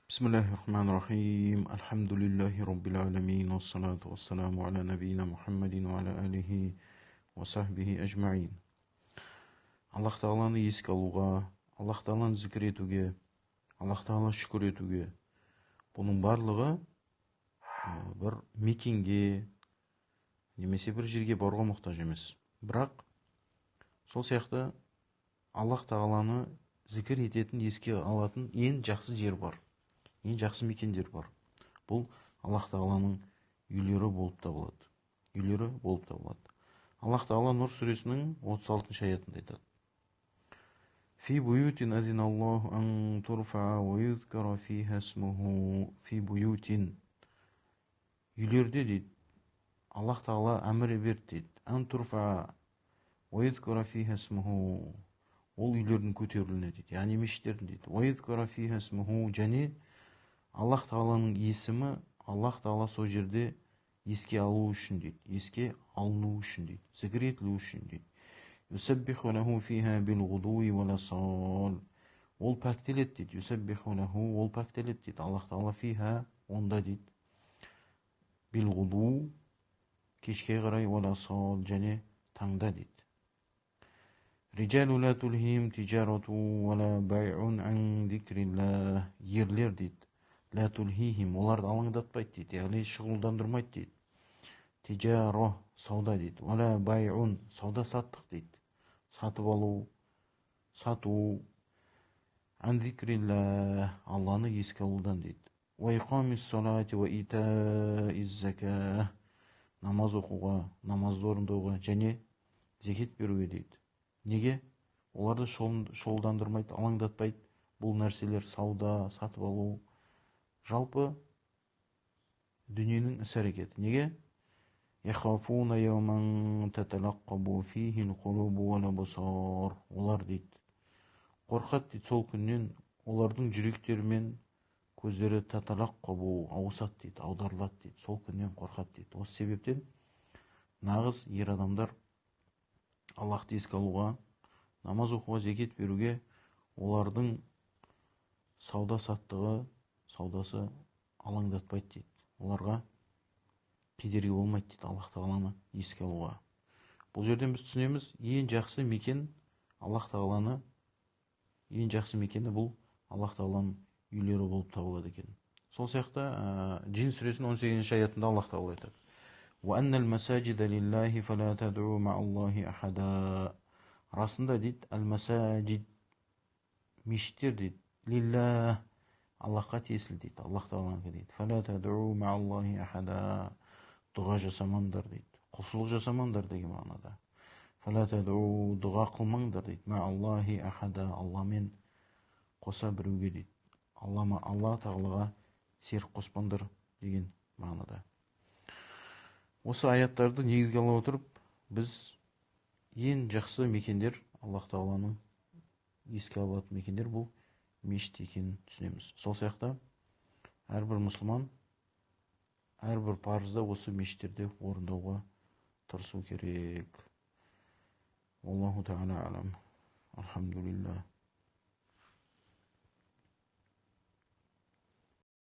Бисмиллахи-рахмани-рахим. Альхамдулиллахи раббил аламин. Вассалату вассаламу аля набийна Мухаммадин ва аля алихи ва сахбихи ажмаин. Аллах Тағаланы еске алуға, Аллах Тағаланы зікір етуге, Аллах Тағала шүкір етуге, бұның барлығы бір мекенге немесе бір жерге баруға мұқтаж емес. Бірақ сол сияқты Аллах Тағаланы зікір ететін, еске алатын ең жақсы жер бар, ең жақсы мекендер бар. Бұл Аллах Тағаланың үйлері болып табылады. Үйлері болып табылады. Аллах Тағала Нұр сүресінің 36-шы аятында айтады: Фи буютин азиналлаху ан турфаа ва юзкара фиха исмуху. Фи буютин, үйлерде дейді, Аллах Тағала әмір берді дейді. Ан турфаа ва юзкара фиха исмуху, ол үйлердің көтерілуіне дейді, яғни мешіттердің дейді. Ва юзкара фиха исмуху, және Аллах Тағаланың есімі, Аллах Тағала сол жерде еске алу үшін дейді, еске алыну үшін дейді, зікір етілу үшін дейді. Юсаббиху лаху фиха бил-ғудуи вал-асал, ол пәктеледі дейді. Юсаббиху лаху, ол пәктеледі дейді. Аллах Тағала фиха, онда дейді, бил-ғуду, кешке қарай, вал-асал, және таңда дейді. Риджалу ла тулхихим тижарату ва ла байъун ан зикриллах, ерлер дейді, ла тулхихим, оларды алаңдатпайды дейді, яғни шұғылдандырмайды дейді. Тижара, сауда дейді, ва ла байъун, сауда саттық дейді, сатып алу, сату, ан зикриллах, Алланы еске алудан дейді. Ва иқамис салати ва итаиз заках, намаз оқуға, намазды орындауға және зекет беруге дейді. Неге? Оларды шұғылдандырмайды, алаңдатпайды бұл нәрселер, сауда, сатып алу, жалпы дүниенің іс-әрекеті. Неге? Яхафуна яуман таталаққабу фихи алқулубу вал-абсар, олар дейді, қорқады дейді сол күннен, олардың жүректері мен көздері таталаққабу, ауысады дейді, аударылады дейді, сол күннен қорқады дейді. Осы себептен нағыз ер адамдар Аллахты еске алуға, намаз оқуға, зекет беруге олардың сауда саттығы, саудасы алаңдатпайды дейді, оларға кедергі болмайды дейді Аллах Тағаланы еске алуға. Бұл жерден біз түсінеміз, ең жақсы мекен Аллах Тағаланы, ең жақсы мекені бұл Аллах Тағаланың үйлері болып табылады екен. Сол сияқты Жин сүресінің 18-ші аятында Аллах Тағала айтады: Уа аннал масажида лиллахи фала тадъу мааллахи ахада. Расында дейді, әл-масажид, мешіттер дейді, лиллах, Аллахқа тиесілі дейді, Аллах Тағаланікі дейді. Фала тадъу мааллахи ахада, дұға жасамаңдар дейді, құлшылық жасамаңдар деген мағынада. Фала тадъу, дұға қылмаңдар дейді, мааллахи ахада, Алламен қоса біреуге дейді, Алла Тағалаға серік қоспаңдар деген мағынада. Осы аяттарды негізге ала отырып, біз ең жақсы мекендер, Аллах Тағаланың еске алатын мекендер бұл мешіт екенін түсінеміз. Сол сияқты әрбір мұсылман әрбір парызды осы мешіттерде орындауға тырысу керек. Аллаху тағала алам. Алхамдулилlah.